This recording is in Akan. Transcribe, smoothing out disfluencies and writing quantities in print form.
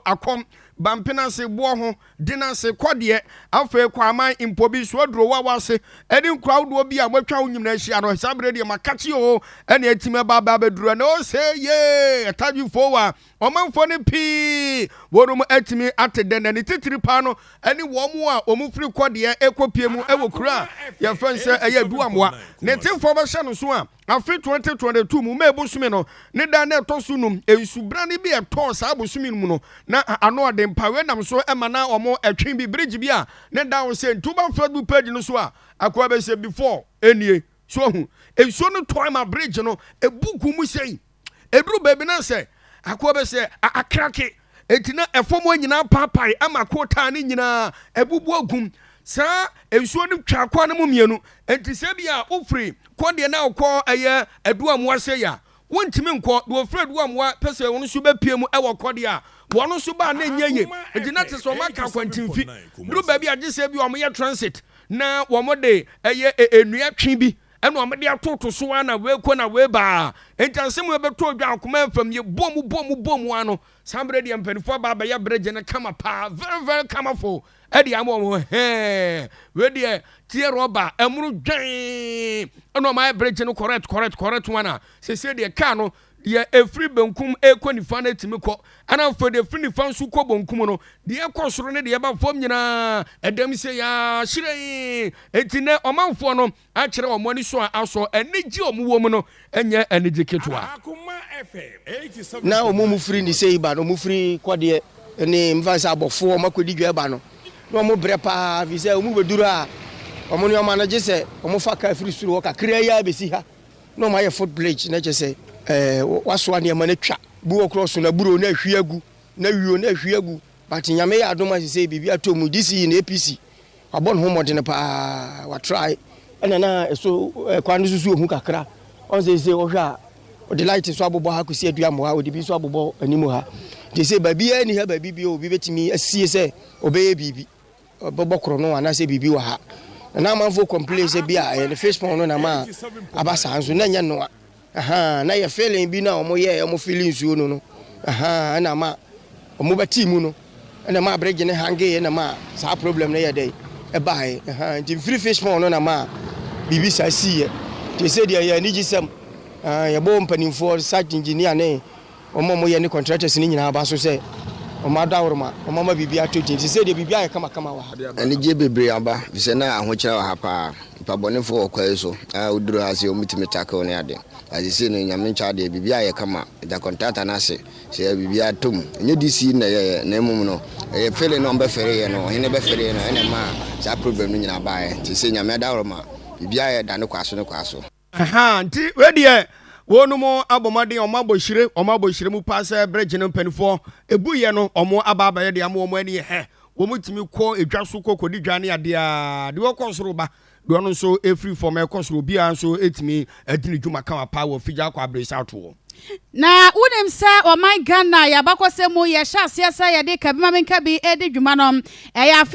Akɔm, Bampenase, Boɔ ho, Denase, Kɔdeɛ, afei Kwaman, Mpobi, Soaduro, Wawase, ɛne nkuro ahodoɔ bi a moatwa ho nyinaa ahyia no. Saa berɛ deɛ makakye o, ɛne atumi aba aba abɛduru ɛna ɔsɛ yee ɛtadwefoɔ wa ɔmanfoɔ no pii wɔnom atumi ate dɛ na ne titiri paa no ɛne wɔn a wɔn firi Kɔdeɛ ɛkɔpie mu ɛwɔ kuro a yɛfrɛ no sɛ ɛyɛ Aduamoa. Ne tefoɔ bɛhyɛ no so a, afe 2022 mu May bosome no ne da na ɛtɔ so num, nsubrane bi ɛtɔɔ saa bosome no mu no na ano ɔde mpawe nam so ɛma na wɔn ɛtwe bi bridge bi a ne da ho sɛ ntuba Facebook page no so a akoa bɛsɛ before enie so ahu nsuo no tɔɔ ma bridge no ebu gu mu sɛyi eduru baabi na sɛ akoa bɛsɛ akrake eti na ɛfɔm hɔ nyinaa paapae ama kootaa ne nyinaa ebubu agum. Saa nsuo no twa akwa no mu mmienu, nti sɛ bi a wofiri Kɔdeɛ na wokɔ ɛyɛ Aduamoa sɛ ya wontumi nkɔ deɛ ofiri Aduamoa pɛ sɛ wɔn nso bɛpie mu ɛwɔ Kɔdeɛ a wɔn nso baa na nyɛ yie, nti na te sɛ wɔn aka akwantimfi duru baabi a gye sɛ bi wɔn yɛ transit na wɔn de ɛyɛ nnua twe bi ɛna wɔn de atoto so a na wei kɔ na wei baa. Nti asɛm yɛ bɛtɔ dwa akoma fam yɛ bɔ mu bɔ mu bɔ mu ano. Saa bere deɛ mpanimfoɔ aba abɛyɛ bridge no kama paa, very very camafo ɛde ama wɔn hɛɛ. Wei deɛ tie rɔba ɛmuru dwɛn ɛna wɔn ayɛ bridge no correct correct correct one a sese deɛ kaa no deɛ efiri benkum ekɔ nifa no etimi kɔ, ɛna afei deɛ efiri nifa nso kɔ benkum no, deɛ ɛkɔ soro ne deɛ ɛba fam nyinaa ɛdɛm sɛ yaa hyerɛn. Eti nɛ ɔmanfoɔ no akyerɛ wɔn ani so a asɔ anigye wɔn wɔ mu no ɛnyɛ anigye ketewa. Na wɔn mu firi ne sei ba no, wɔn firi Kɔdeɛ ne mfa sɛ abɔfoɔ wɔn akɔdi dwa ba no, na wɔn brɛ paa fi sɛ wɔn bɛduru a wɔn nneɛma no gye sɛ wɔn fa kaa firi soro hɔ kakra yi a bɛsi ha na wɔn ayɛ foot bridge, na kyerɛ sɛ wasoa nneɛma no atwa bi wɔ korɔ so na buro na ahwie agu na wio na ahwie agu. But Nyame yɛ adom a sɛ biribi atɔ mu. DCE na APC wabɔ ne ho mmɔden paa, watry, ɛna na ɛso kwan no soso ohu kakra. Ɔn sɛ ɔhwɛ a ɔde light so abobɔ ha kɔsi Aduamoa, ɔde bi nso abobɔ anim ha, nti sɛ baabiara ni ha baabi bi obi bɛtumi asie sɛ ɔbɛyɛ biribi ɔbɛbɔ korɔ no anaasɛ biribi wɔ ha na amanfoɔ complain sɛ bi a ɛyɛ ne fish pond no na ma aba saa nso na ɛnyɛ noa na yɛ filling bi na ɔmo yɛ ɔmo filling nsuo no ɛna ma ɔmo bɛtii mu no ɛna ma bridge ne hange ɛna ma saa problem no yɛ dɛ ɛbaeɛ. Nti mfiri fish pond no na ma biribi saa siiɛ. Nti sɛ deɛ yɛ anigye sɛm yɛbɔ mpanimfoɔ, site engineer ne ɔmo a ɔmo yɛ ne contractors ne nyinaa ba so sɛ ɔmo adaworoma ɔmo ama biribi atɔ gyin nti sɛ deɛ biribi ayɛ kamakama wɔ ha. Anigye bebree aba fisɛ na ahokyerɛ wɔ ha paa. Nipa bɔnefoɔ wɔ kwae so a woduru ha sɛ ɔmutumi tackle ne ade asese no. Nyame nkyɛ adeɛ biribi ayɛ kama da contractor no ase sɛ biribi atɔ mu. Ɛnyɛ DC na ɛyɛyɛ na mmom no ɛyɛ filling no ɔmbɛfɛreyɛ no, ɔhene bɛfɛreyɛ no ɛna ma saa problem no nyinaa baeɛ. Nti sɛ Nyame adaworoma biribi ayɛ da ne kwa so ne kwa so. Nti wei deɛ wɔn abɔ mmɔden, wɔn abɔ hyire, wɔn abɔ hyire mu paa sɛ bridge no mpanimfoɔ ebu yɛ no wɔn aba abɛyɛ deɛ ama wɔn ani yɛ hɛ. Wɔn tumi kɔ edwa so kɔ kɔdi dwa ne adeɛ deɛ wɔkɔ soro ba deɛ ɔno nso efiri fam ɛkɔ soro, obiara nso etumi adi ne dwuma kama paa wɔ Figya akɔ abere sa atoɔ. Na wonim sɛ ɔman Ghana yɛabakɔsɛ mu yɛhyɛ aseɛ sɛ yɛde kabima menka bi di dwuma no ɛyɛ afe